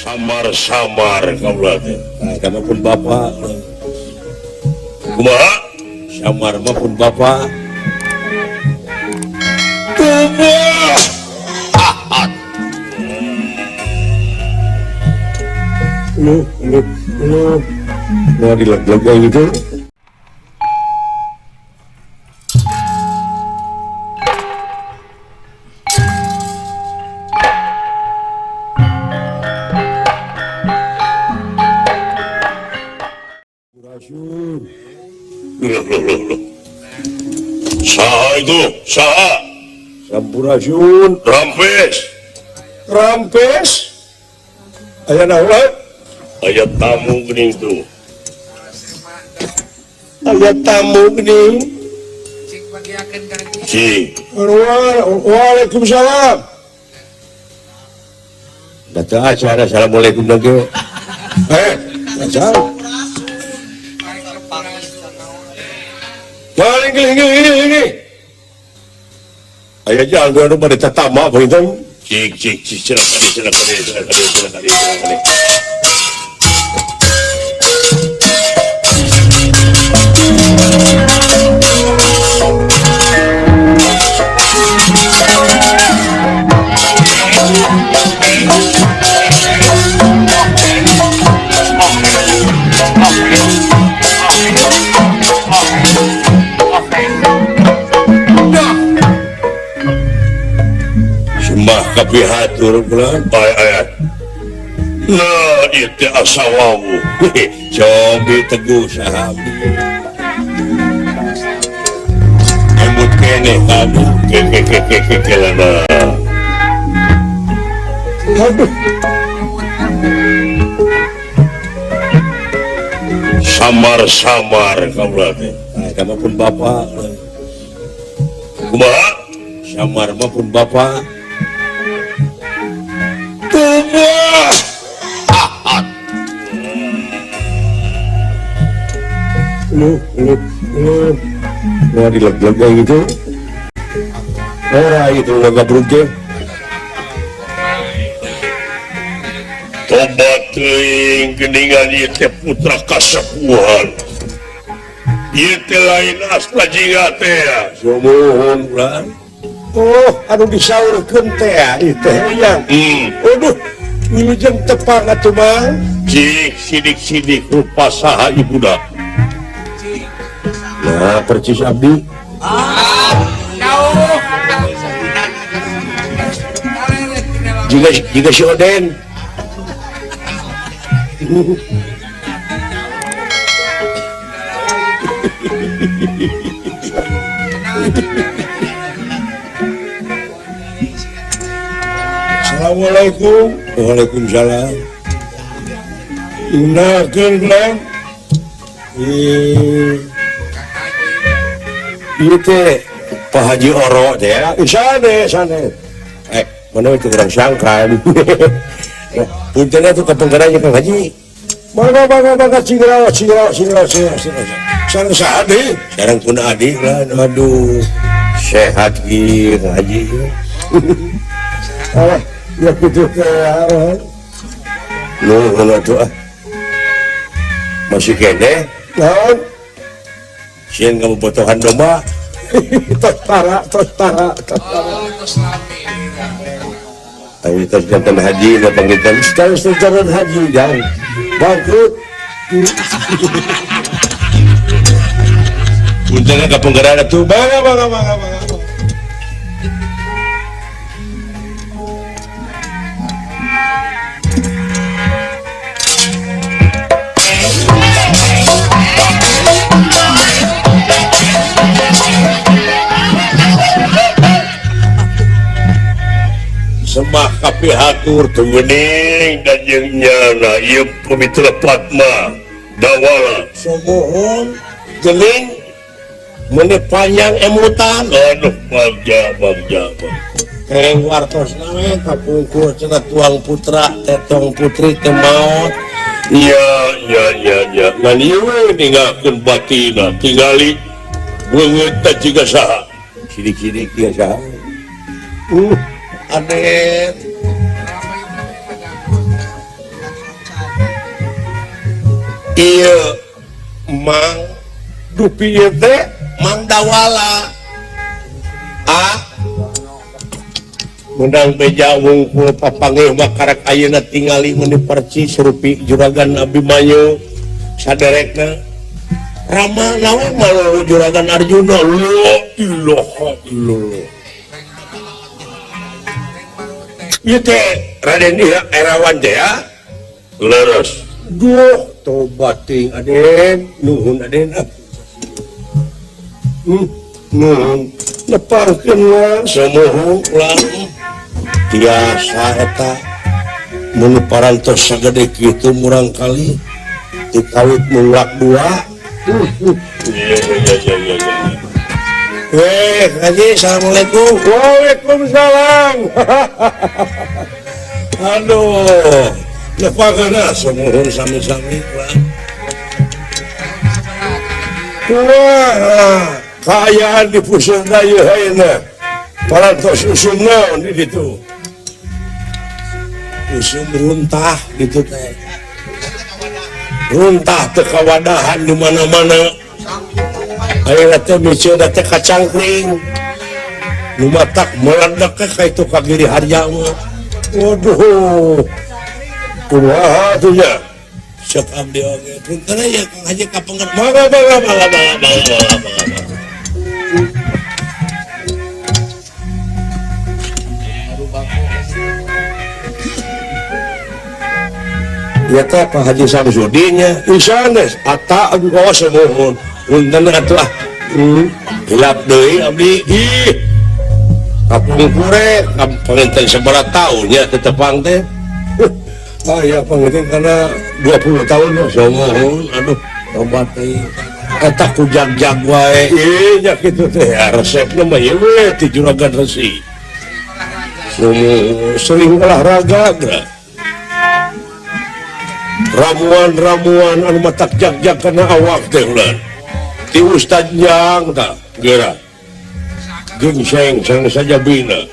Samar-samar kaula teh. Eta mah pun bapa. Kumaha? Samar mah pun bapa. Tubuh. Lu lu lu. Mau dileg-leg gitu. Saha itu? Saha? Sampurasun. Rampes. Rampes. Aya naon? Aya tamu geuning tuh. Aya tamu geuning. Cik. Waalaikumsalam. Datang acara assalamualaikum lagi. Salam. Paling ini. Aya jalan anu pada tatama panginten. Cik cik cik silakan silakan silakan silakan silakan. Kapihatur bulan ayat. Nah, ieu teh asa wawuh. Cobi teguh saha. Emut keneh kamu. Ke. Aduh. Samar-samar kaula teh. Eta mah pun bapa. Kumaha? Samar mah pun bapa. Tubuh. Lu lu lu. Mau dileg-leg gitu. Ora itu ngabrug teh. Tobat teuing geuningan ieu teh putra kasepuhan. Ieu teh lain asla jiga teh. Sumuhun ulah. Oh, anu disaurkeun teh ieu teh yang. Aduh, wilujeng tepang atuh Mang. Cik sidik-sidik rupa saha ibunda. Nah, percis abdi. Ah, jauh. Jiga si Oden. Assalamualaikum. Waalaikumsalam. Gunakeun gelang. Ieu teh Pak Haji Oro teh ya. Sane sane. Mana itu kurang sangkan. Punten atuh kapengkeran Kang Haji. Mangga mangga mangga cinggrawa cinggrawa cinggrawa cinggrawa. Sareng saha deui? Sareng pun adik lah. Aduh. Sehat kieu Kang Haji. Alah, ya kitu teh. Nuhun atuh ah. Masih keneh? Naon? Sieun kamu potohan domba. Tos tara, tos tara, tos tara. Ayo tos jantan haji, na panggitan. Sekali jantan haji, jang. Bangkrut. Untungnya kapenggeran atuh. Bangga, bangga, bangga, bangga. Semah kapihatur teu geuning dan jeung nyana ieu Pamitra Padma Dawala. Sumuhun geuning meuni panjang emutan. Aduh bagja bagja. Kereng wartosna we kapungkur cenah tuang putra tetong putri teu maot. Ya ya ya ya. Ngan ieu we ninggalkeun batina tingali beungeut teh jiga saha. Sidik-sidik jiga saha. Aden. Ieu Mang Dupi ieu teh Mang Dawala. Ah mundang beja wungkul papanggih mah karek ayeuna tingali mun dipercis rupi juragan Abimanyu saderekna. Rama nawe malu juragan Arjuna. La ilaha illallah. Ieu teh Raden Irawan Jaya leres. Duh, tobat ting Aden, nuhun Aden. Nuhun nepangkeun lah sumuhun ulah tiasa eta mun parantos sagede kitu murang kali dikawit mulak dua. Iya iya iya iya. Weh, Haji, assalamualaikum. Waalaikumsalam. Aduh, nepangkeun sumuhun sami-sami ulah. Wah, kaayaan di pusat ieu ayeuna. Parantos usum naon di ditu? Usum runtah gitu teh. Runtah teu kawadahan di mana-mana. Ayeuna teh miceuna teh kacangkring. Nu matak meledak ka itu ka Giri Harja mah. Waduh. Kumaha atuh nya? Cek abdi oge. Punten ya Kang Haji kapenget. Mangga mangga mangga mangga mangga mangga. Ya teh Pak Haji Samsudin nya isanes ata abdi kawas nuhun. Punten atuh ah. Hilap deui abdi. Ih. Kapungkure panginten sabaraha taun nya teu tepang teh. Ah ya panginten kana 20 tahun ya. Sumuhun aduh tobat deui. Eta ku jag-jag wae. Ih nya kitu teh ya resepna mah ieu we ti juragan resi. Sumuhun sering olahraga geura. Ramuan-ramuan anu matak jag-jag kana awak teh ulah. Ti Ustad Jang tah geura. Gingseng sang sajabina.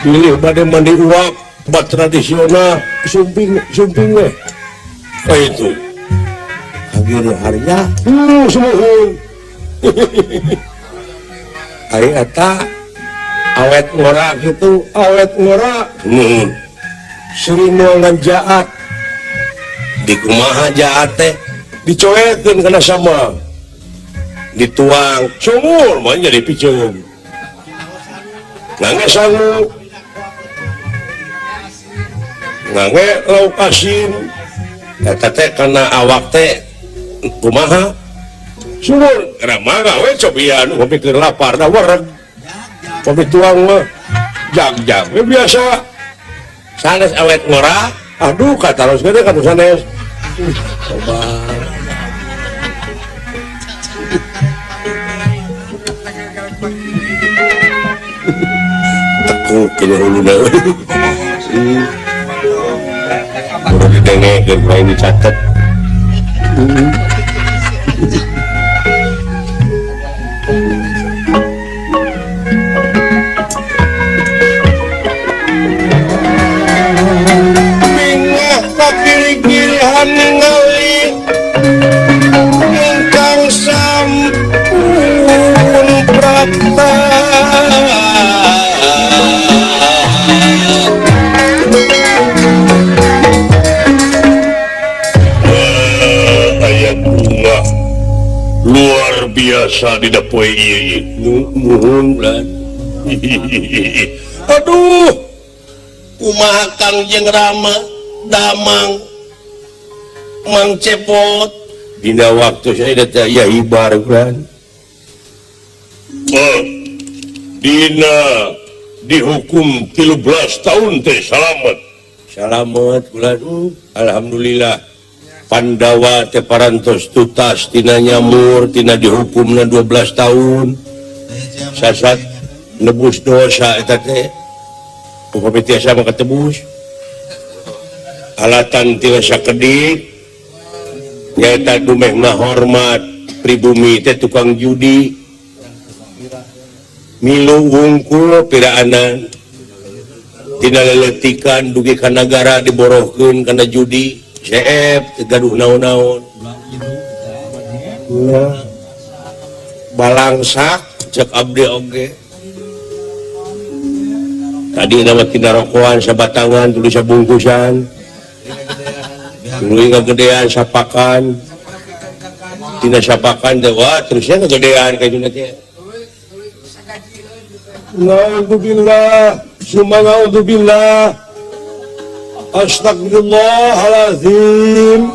Pilih bade mandi uap obat tradisional sumping sumping we. Oh itu. Kagiri harja sumuhun. Ari eta awet ngora kitu, awet ngora. Nuhun. Sering nuangan jaat. Di kumaha jaat teh dicoekeun kana sama dituang sumur mah jadi piceun ngangge sangu ngangge lauk asin eta teh kana awak teh kumaha sumur ramah we cobian kopi keur lapar da wareg kopi tuang mah jag-jag we biasa sanes awet ngora. Aduh kata harus gede kata sanes. Coba. Tekuk ke huluna. Kudu didengekeun ku aing dicatet. Ningali ingkang sampun prapta aya bunga luar biasa di poe ieu nuhun lan. Aduh kumaha Kang Jeung Rama Damang Mang Cepot dina waktu saya teh ya hibar kan. Oh, dina dihukum 13 tahun teh salamet. Salamet kula alhamdulillah. Pandawa teh parantos tutas tina nyamur tina dihukumna 12 tahun. Sasat nebus dosa eta teh. Upami tiasa mah katebus. Alatan tina sakedik nyaeta dumehna hormat pribumi teh tukang judi milu wungkul piraanan tina leletikan dugi ka nagara diborohkeun kana judi. CF teu gaduh naon-naon. Balangsak cek abdi oge. Tadi nama tina rokokan sabatangan tuluy sabungkusan. Tuluy ngagedean sapakan. Tina sapakan teh wah terusnya ngagedean ka dieu teh. Naudzubillah, summa naudzubillah. Astagfirullahalazim.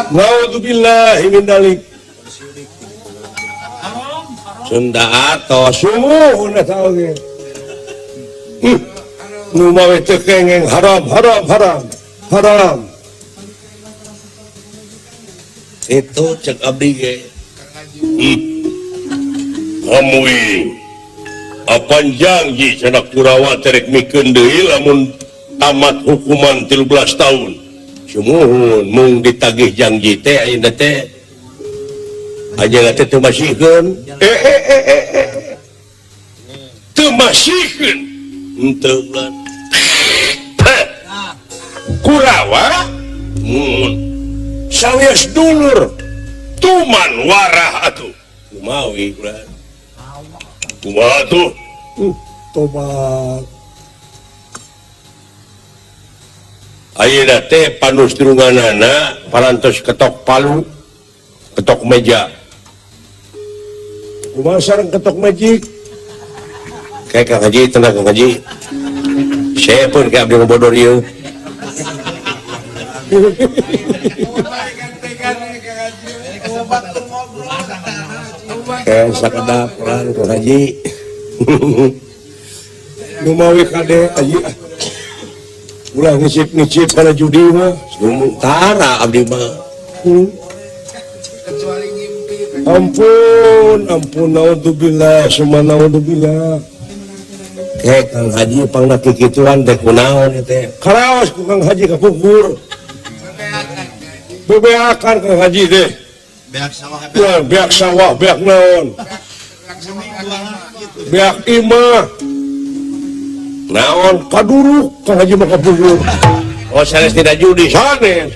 Naudzubillahi min dzalik. Sunda atau sumuhun eta oge. Nu mawe teu kengeng haram haram haram haram. Itu cek abdi ge. Hamuing. Apan janji cenah Kurawa terek mikeun deui lamun tamat hukuman 13 tahun. Sumuhun mung ditagih janji teh ayeuna teh. Ayeuna teh teu masihkeun. Teu masihkeun. Henteu ulah. Kurawa mun sawios dulur tuman warah atuh. Kumawi ulah. Kumaha tuh? Tobat. Ayeuna teh panusturunganana parantos ketok palu, ketok meja. Kumaha sareng ketok magic? Kayak Kang Haji, tenang Kang Haji. Saya pun kayak abdi ngobodor ieu. Kayak sakedap pelan Kang Haji. Nu mawi kade haji. Ulah ngicip-ngicip kana judi mah. Tara abdi mah. Ampun, ampun naudzubillah, summa naudzubillah. Kayak Kang Haji pangna kikituan teh kunaon teh. Karaos ku Kang Haji kapungkur. Bebeakan Kang Haji teh. Beak sawah, beak sawah, beak naon. Beak imah. Naon kaduruk Kang Haji mah kapungkur. Oh sanes tidak judi. Sanes.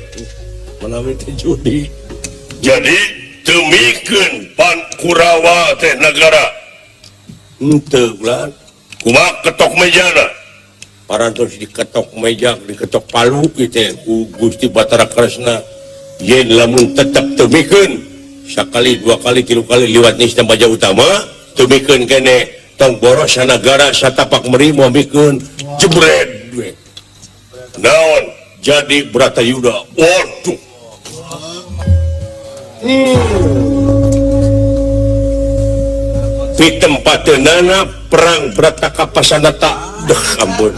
Menawi teh judi. Jadi teu mikeun pan Kurawa teh nagara. Henteu ulah. Kumaha ketok mejana? Parantos diketok meja, diketok palu kitu ku Gusti Batara Kresna. Yen lamun tetep teu mikeun sakali dua kali tilu kali liwat nista baja utama teu mikeun kene tong boros sanagara satapak meri moal mikeun jebret we. Naon jadi Bratayuda. Waduh. Di tempateunana perang Bratakapasanata. Deh ampun.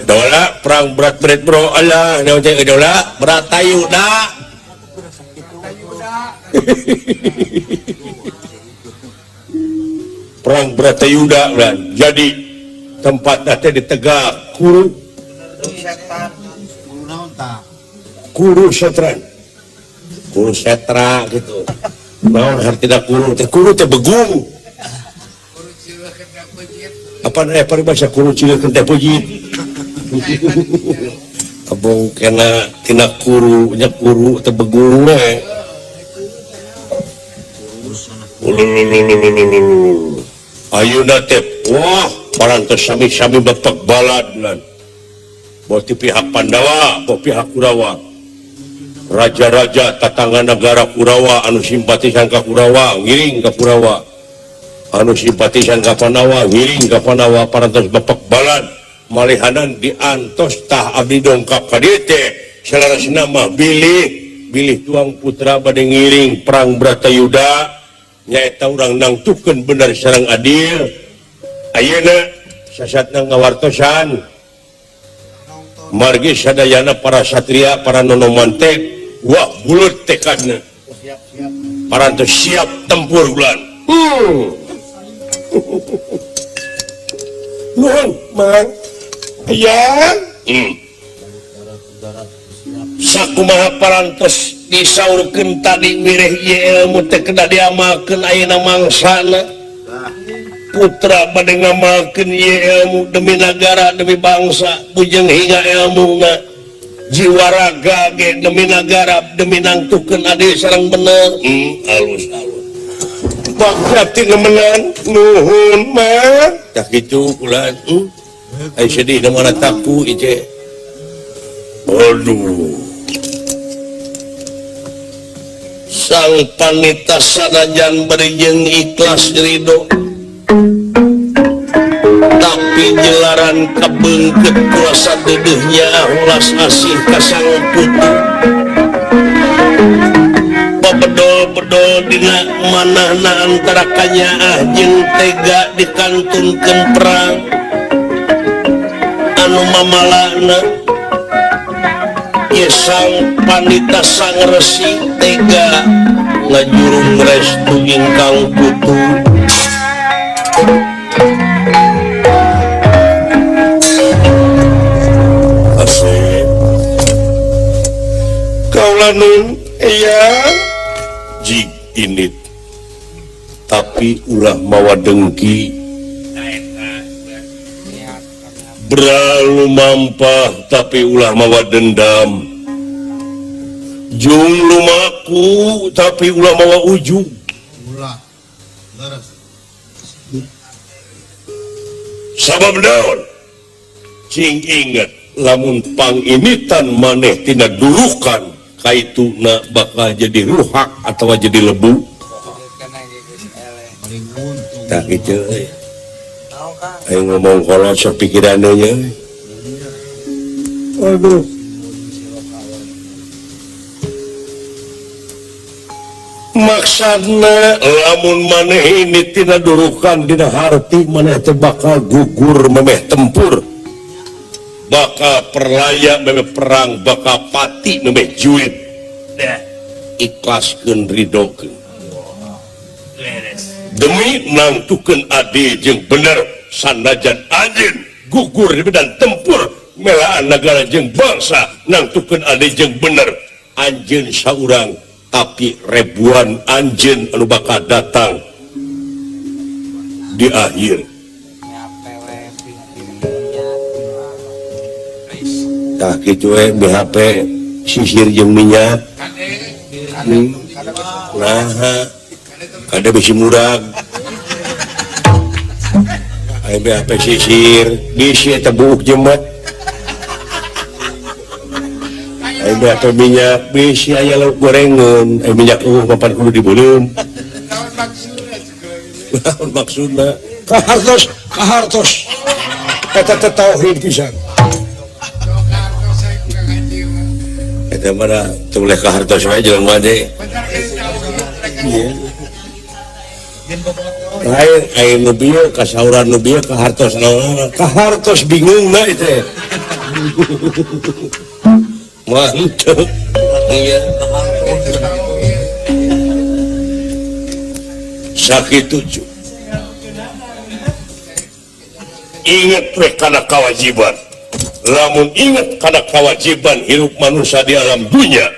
Dola perang berat berat bro Allah naon teh dola Bratayuda. Perang Bratayuda kan. Jadi tempat teh ditegak kuru kuru setran. Kuru setra gitu. Naon hartina kuru teh kuru teh begung. Apa aya paribasa kuru cileun teh pujit. Abong kena tina kuru nya kuru teh begung we. Ayeuna teh wah parantos sami-sami bapak balad lan. Boh ti pihak Pandawa, boh pihak Kurawa. Raja-raja tatangga negara Kurawa anu simpatisan ka Kurawa ngiring ka Kurawa. Anu simpatisan ka Pandawa ngiring ka Pandawa parantos bapak balad malihanan diantos tah abdi dongkap ka dieu teh salarasna mah bilih bilih tuang putra bade ngiring perang Bratayuda nyaeta urang nangtukeun bener sareng adil. Ayeuna sasatna ngawartosan margi sadayana para satria para nonoman teh wah bulut tekadna parantos siap tempur bulan. Nuhun Mang. Ayang. Sakumaha parantos disaurkeun tadi mireh ieu ilmu teh kedah diamalkeun ayeuna mangsana. Putra bade ngamalkeun ieu ilmu demi nagara demi bangsa bujeng hingga ilmuna jiwa raga ge demi nagara demi nangtukeun adil sareng bener. Alus-alus. Bakti nemenan nuhun mah. Tah kitu ulah. Ai sedih na mana taku ieu. Aduh. Sang panita sanajan bari jeung ikhlas ridho tapi jelaran kabeungkeut kuasa dedeuhnya ulas asih ka sang putu babedol-bedol dina manahna antara kanyaah jeung tega dikantunkeun perang anu mamalana ye sang panita sang resi tega ngajurung restu ingkang putu. Asep kaulanun iya jig init tapi ulah mawa dengki beralu mampah tapi ulah mawa dendam jung lumaku tapi ulah mawa ujung sabab daun cing inget lamun panginitan maneh tina durukan kaituna bakal jadi ruhak atau jadi lebu. Tak gitu euy. Ayo ngomong kolot sok pikirannya nya. Aduh. Maksudna lamun maneh ini tina durukan dina harti maneh teh bakal gugur memeh tempur. Bakal perlaya memeh perang, bakal pati memeh juit. Ikhlaskeun ridokeun. Demi nangtukeun adil jeung bener sanajan anjeun gugur di medan tempur melaan negara jeung bangsa nangtukeun adil jeung bener anjeun saurang tapi ribuan anjeun anu bakal datang di akhir. Tah kitu we BHP sisir jeung minyak. Nah, kada bisi murag. Aya BHP sisir, bisi eta buuk jemet. Aya BHP minyak, bisi aya lauk gorengan, aya minyak eueuh papan kudu dibeuleum. Naon maksudna? Kahartos, kahartos. Eta teh tauhid pisan. Eta mah teu boleh kahartos wae jelema teh. Iya. Lain aya nu bieu kasauran nu bieu kahartos naon? Kahartos bingungna ieu teh. Mantep. Iya. Sakitu cu. Ingat we kana kewajiban. Lamun ingat kana kewajiban hirup manusia di alam dunia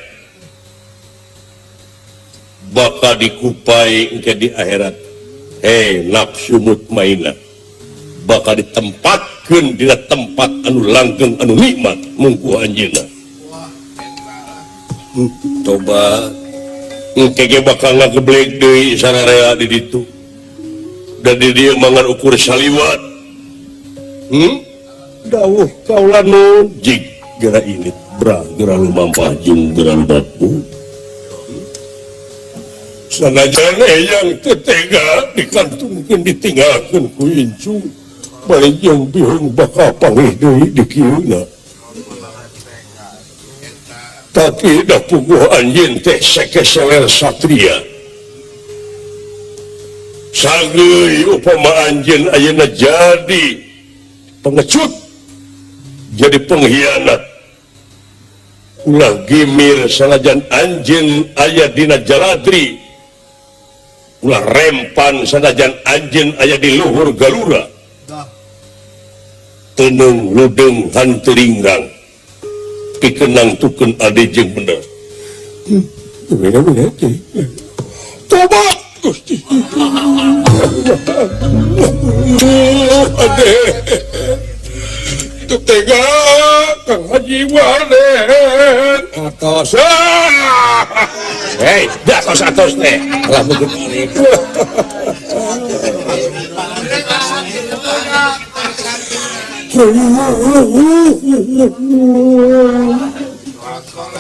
bakal dikupai engke di akhirat. Hei nafsu mutmainah bakal ditempatkeun dina tempat anu langgeng anu nikmat mungku anjeunna. Coba engke ge bakal ngageblek deui sararea di ditu. Dan di dieu mangan ukur saliwat. Dawuh kaula nun jig geura init bra geura lumampah jeung geura lumampah. Sanajan eyang teu tega dikantungkeun ditinggalkeun ku incu balik jeung bihung bakal panggih deui di kieuna. Tapi dah puguh anjeun teh sekeseler satria. Sageui upama anjeun ayeuna jadi pengecut, jadi pengkhianat. Ulah gimir sanajan anjeun aya dina jaladri. Ulah rempan sanajan anjeun aya di luhur galura. Tenung ludeng hanteuringrang. Pikeun nangtukeun ade jeung bener. Tobat. Gusti. Ade. Teu tega Kang Haji Waden. Atos. Hei, atos atos teh. Alah begitu.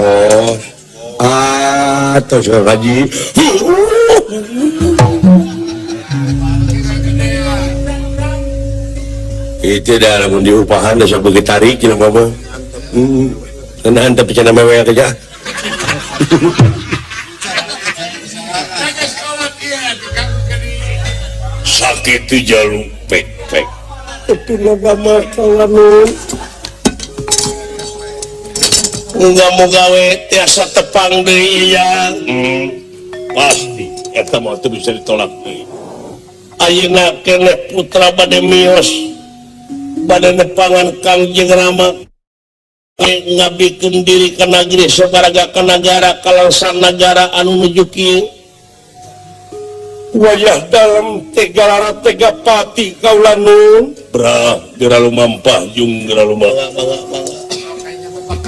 Oh, atos Kang Haji. Itu dah lamun diupahan dah sok begitu tarik cenah mah. Heeh, tapi cenah mewel teh. Sakit jalu pek-pek. Itu loba mah lamun. Muga-muga we tiasa tepang deui ya. Pasti eta mah teu bisa ditolak deui. Ayeuna keneh putra bade mios. Bade nepangan Kangjeng Rama ngabikeun diri ka nagri sabaraga ka nagara kalangsan nagara anu nuju kieu. Wajah dalam tega lara tega pati kaula nun brah geura lumampah jung geura lumampah.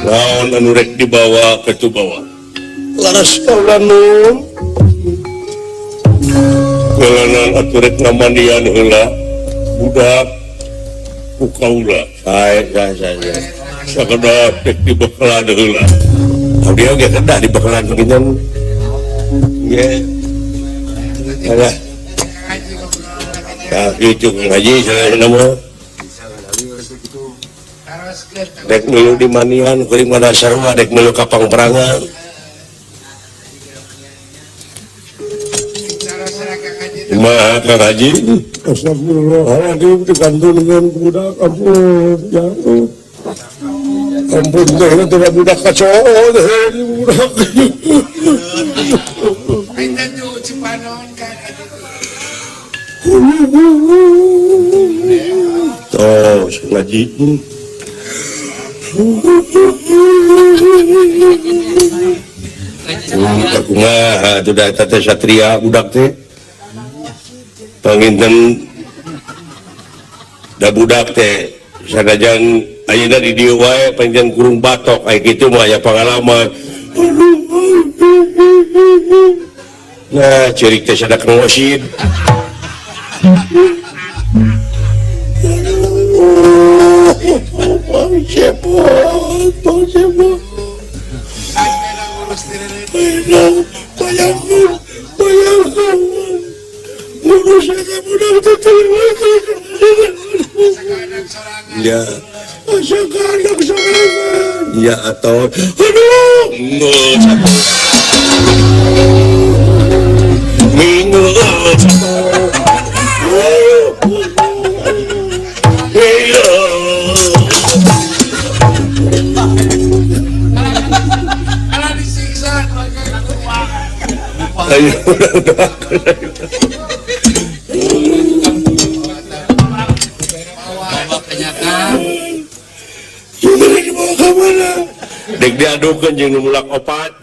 Naon anu rek dibawa ka tu bawa laras kaula nun. Kalanan atuh rek ngamandian heula budak ku kaula. Sae sae sae. Sakedah rek dibekalan heula. Abdi oge kedah dibekalan panginten. Nggih. Alah. Tah kitu ngaji saena mah. Dek milu di manian kuring mah dasar mah dek milu ka pangperangan. Kumaha Kang Haji? Astagfirullahaladzim dikantun budak ampun ya ampun teh teh budak kacau teh budak. Tuh, ngaji. Kumaha atuh da eta teh satria budak teh. Panginten da budak teh sanajan ayeuna di dieu wae panginten kurung batok aya kitu mah aya pangalaman. Nah, ceurik teh sadak ngosin. Bang Cepot, Bang Cepot. Bayangkan, bayangkan. Ngurus budak teh. Ya, anak sorangan. Ya atau aduh, minggu. Ayo, dek diadukeun jeung nu mulak opat.